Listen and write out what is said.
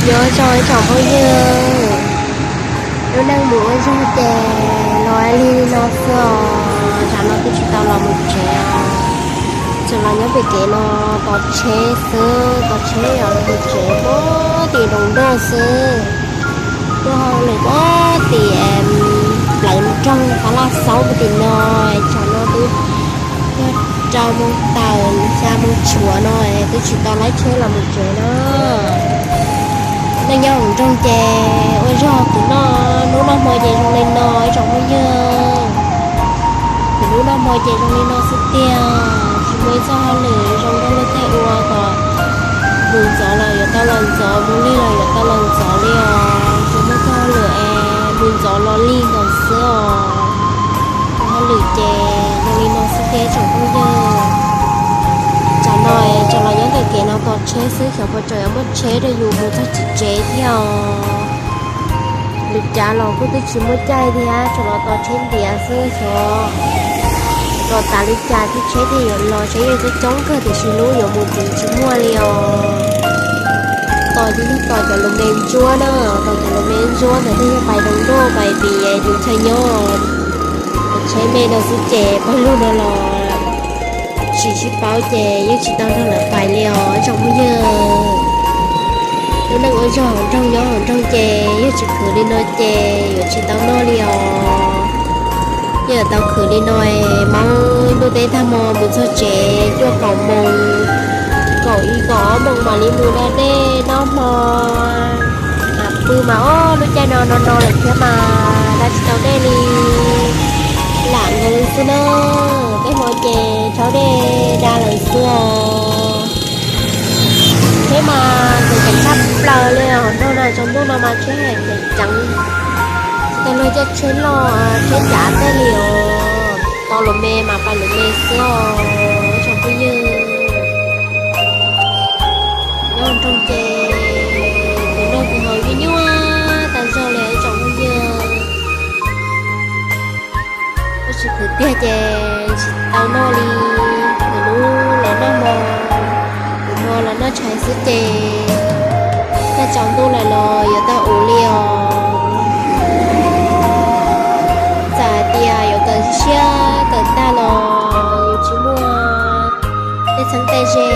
Nyob zoo ib tsoom phooj ywg, lub neej mus ua zog ces los lig li no xwb os. Tsam no twb tsis tau los mus tsev os. Tseem los nyob pem kev no tos tsheb xwb, tos tsheb los mus tsev puag tim nroog nroj xwb. Tuaj hauj lwm puag tim plawv nroog Fab Laj Xaub puag tim no. Tsam no twb yog rau moos tawm xya moos tshuav no es twb tsis tau laib tsheb los mus tsev na. Neej nyob hauv nroog ces ua zog tim no, hnub noj hmo ces zoo li no ib tsoom phooj ywg. Ces hnub noj hmo ces zoo li no xwb tiag, tsis muaj ib txoj hauj lwm zoo nkauj luaj tej ua kom mus ntxov los yuav tau los ntxov, mus lig los yuav tau los ntxov li os. Tsuas muaj txoj hauj lwm es mus ntxov los lig nkaus xwb os. Txoj hauj lwm ces zoo li no xwb thiab tsoom phooj ywg. Tsam no es tseem los nyob ntawm kev no tos tsheb xwb, xyov puas tseem yuav muaj tsheb rau yus mus txog tsev thiab os. Lwm cav los kuj twb tsis muaj caij thiab, tseem los tos tsheb ntiav xwb, xyov tos tas li cas thiab tsheb thiaj yuav los, tsheb yeej coob coob kawg tiam sis lub yuav mus tid tsis muaj li os. Tos ces yog tos cov lus me ntsuab na, tos cov lus me ntsuab ntawd thiaj yog pais nroog nroj pais vim yus chaw nyob. Cov tsheb me no xwb ces pawg lug no los tsis sib paub ces yeej tsis tau nrog lawv pais li os tsoom phooj ywg. Lub neej ua zog hauv nroog nyob hauv nroog ces yog tsis khwv li no ces yuav tsis tau noj li os. Yog yuav tau khwv li no, maub ntuj teb tag hmo mus txog tsev cuaj kaum moos, kaum ib kaum ob moos mam li mus da dej noj hmo. Pw mas ob lub caij no no no lawm thiab mas da tsis tau dej li. Lam nkaus li xwb na, tej hmo ces tshab dej da lawm xwb os. Tsheb mas tseem ceev tshaj plaws li os, nrog na tsaus ntuj no mas tsheb heev ceev ceev. Tsis tau luag coj tsheb loj tsheb cav tej li os, tos lus me mas pais lus me xwb os tsoom phooj ywg. Nyob nroog ces tus noj tus haus nyuaj nyuaj tas zog li tsoom phooj ywg. Tab sis khwv tiag ces tsis tau noj li, lwm hnub los noj hmo, lwm hmo los noj tshais xwb ces tag tsaus ntuj lawm los yuav tau ua li os. Txawm hais tias yuav kawm siab kawm tag los yus tsis muaj tej txheeb tej ze,